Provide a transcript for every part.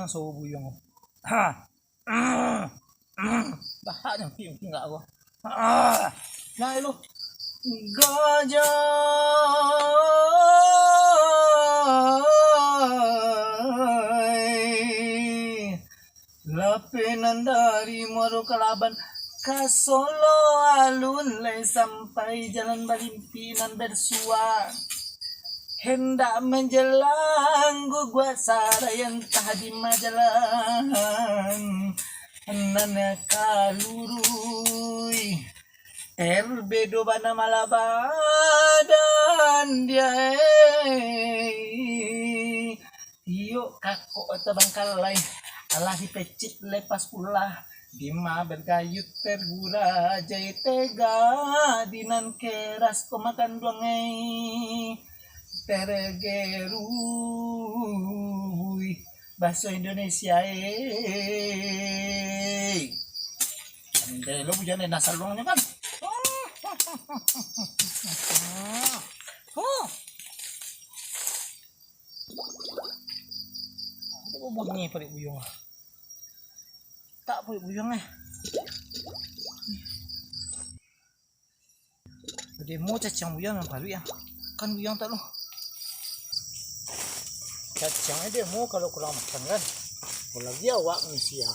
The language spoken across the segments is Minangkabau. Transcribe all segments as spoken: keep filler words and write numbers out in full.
Suaro buyuang. Ha. Bahak nyo, pi, pi, enggak ko. Ha. Nah, lu. Gajah. Lapeh nan dari Muaro Kalaban, ka Solo alun lai sampai, jalan balimpi nan bersuah. Hendak menjelang guguak sarai, antah di ma jalan nan ka luruih. Terbedo bana malah badan dia, eh. Tiok kakok tabangkalai, alah dipecik lepas pulah. Dima bergayut tergurajai, tega di nan keras ko makan duang, eh. Tergeruih. Bahaso Indonesia, eh. Pandai lo bujang den asal luangnyo kan. Huh. Ada bunyi parik buyuang. Tak parik buyuang, eh. Demo caciang buyuang nan paruik, ah. Kan buyuang tak lo. Caciang demo kalau kurang makan kan. Apolagi awak manusia.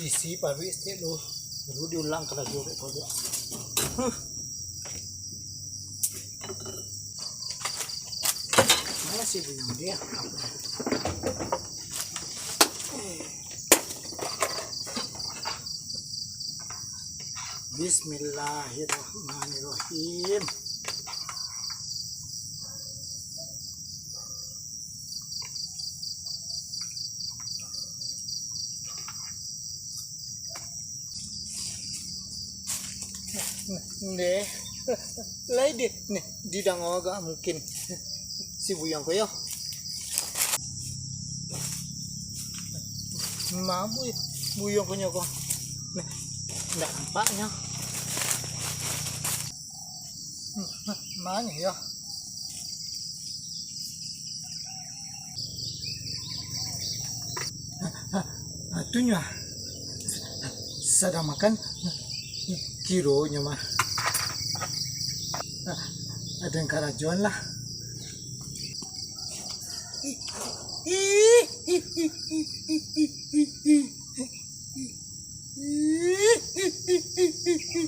Isi paruik stek lo. Baru diulang karajo dek kau dek. Huh. Mana sih buyuang dia? Bismillahirrahmanirrahim. Ndeh, lai di, nih, didango agak mungkin si buyuang ko yo. Ma buyuang, buyuang ko nyo ko. Nah, ndak nampak nyo. Nah, ma nyo yo. Ah, tu nyo ah. Sadang makan, kiro nyo mah. Ah, ado nan karajoan lah.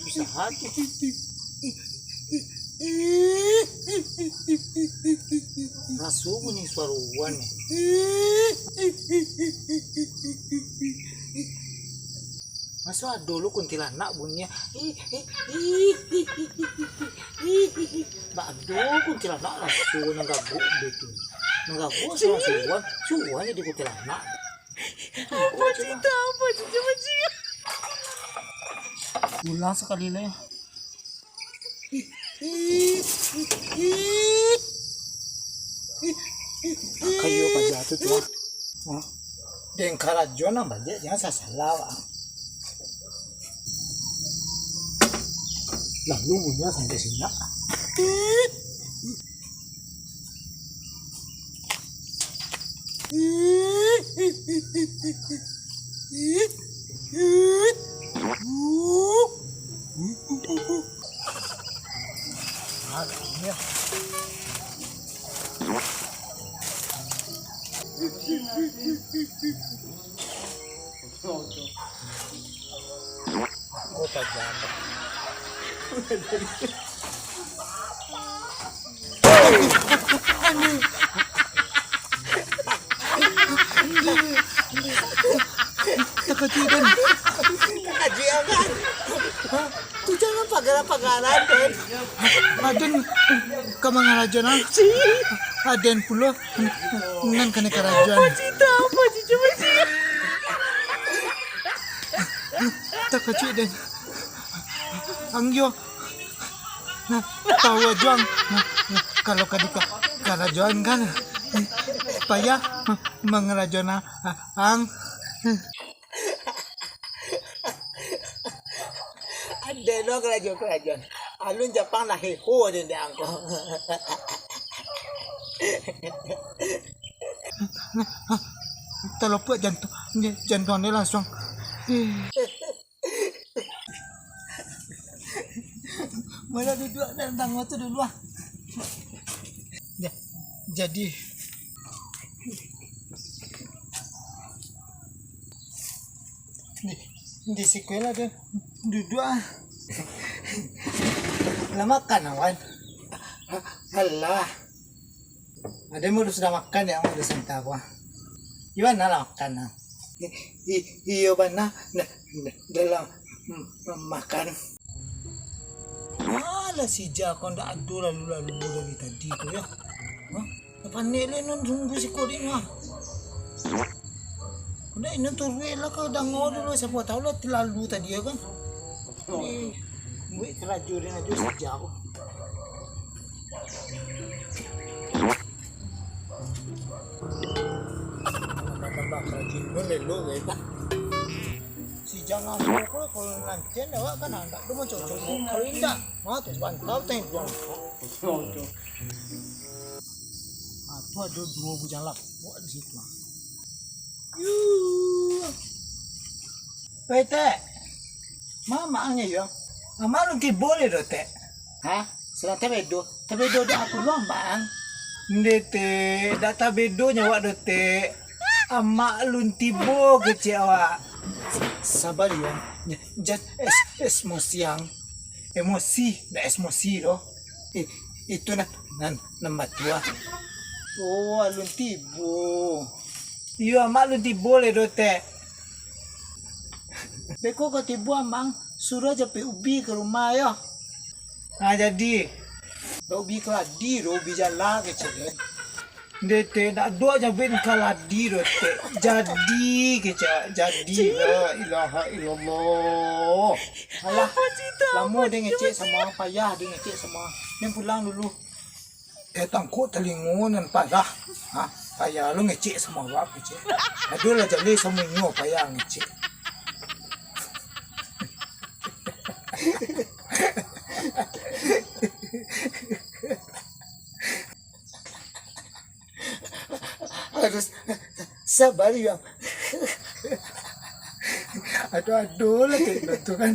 Susah hati. Raso bunyi suaro uan ni. Maso ado lo kuntilanak bunyi. Bak ado kuntilanak raso nan gagok tu. Nan gagok suaro uan, suaro jadi kuntilanak. Apa cerita? Apa cerita, Pakcik? Ulang sakali lai. Kayo paja tu, tu. Hah? Den karajo nan baliak, jan sasalah, wak. Lalu bunyi sampai sini. Kota Jambi. Takajik, Den. Takajik, Abang. Tu jan pagaran-pagaran, Den. Aden ka mangarajoan, ah. Aden pulo nan kanai karajoan. Apa cerita? Apa cerita, Pakcik? Takajik, Den. Ang yo. Nah, tahu ajo ang. Nah, nah, kalau ka di ka-, karajoan kan, payah ma-, mangarajoan a-, ang. Ado lo karajo-karajoan. Alun Japang lah heho ajo dek ang ko. Nah, ha, talopuak jantuang, jantuang dia lansuang. Malah duduak dalam tangah tu dulu ah. Ja-, jadi di, di siko lah dia duduak ah. Lah makan awan. Alah. Ado mah sudah makan ya, mah santa ko. Di mana lah makan ah? I-, i-, iyo bana, da-, da-, dalam, mm, makan. Alah si Ijah ko ndak ado lalu-lalu dari tadi tu yo. Hah? Panek le non tunggu siko dek mah. Udah ini turuik lah kau dango dulu, siapa tahu lah terlalu tadi ya kan. Eh, buat kerajo dia aja si Ijah ko. Tambah-tambah kerajo non lelo gai. Si Ijah ngambek ko, kalau nantian awak kan ndak tu macam-macam. Kalau indak, mah tu bantau teng buang. Ah, tu ado duo bujang lapok di situ. Yuh. Weh, Tek. Ma amak ang yo? Amak alun tibo lai doh, Tek. Hah? Sadang tabedo? Tabedo dek aku lo amak ang? Ndeh, Tek. Dak tabedo nyo awak doh, Tek. Amak alun tibo kecek awak. Saba yo. Ja-, jan es-, esmosi ang. Emosi, dak esmosi doh. Eh, itu nan, nan, nan batua. Oh, alun tibo. Iyo, amak alun tibo lai doh, Tek. Beko ka tibo, amak ang suruah japek ubi ka rumah yo. Ah, jadi. Dak ubi kaladi doh, ubi jala kecek. Ndeh, Tek, dak ado japek kaladi doh, Tek. Jadi kecek, jadi. La ilaha illallah. Alah, lamo den ngecek samo, payah den ngecek samo. Den pulang dulu. Eh, tangkok talingo nan payah. Ha, payah lo ngecek samo awak, kecek. Ado lah jaleh samo inyo payah ngecek. Harus saba yo. Ado-ado lah cek tu kan.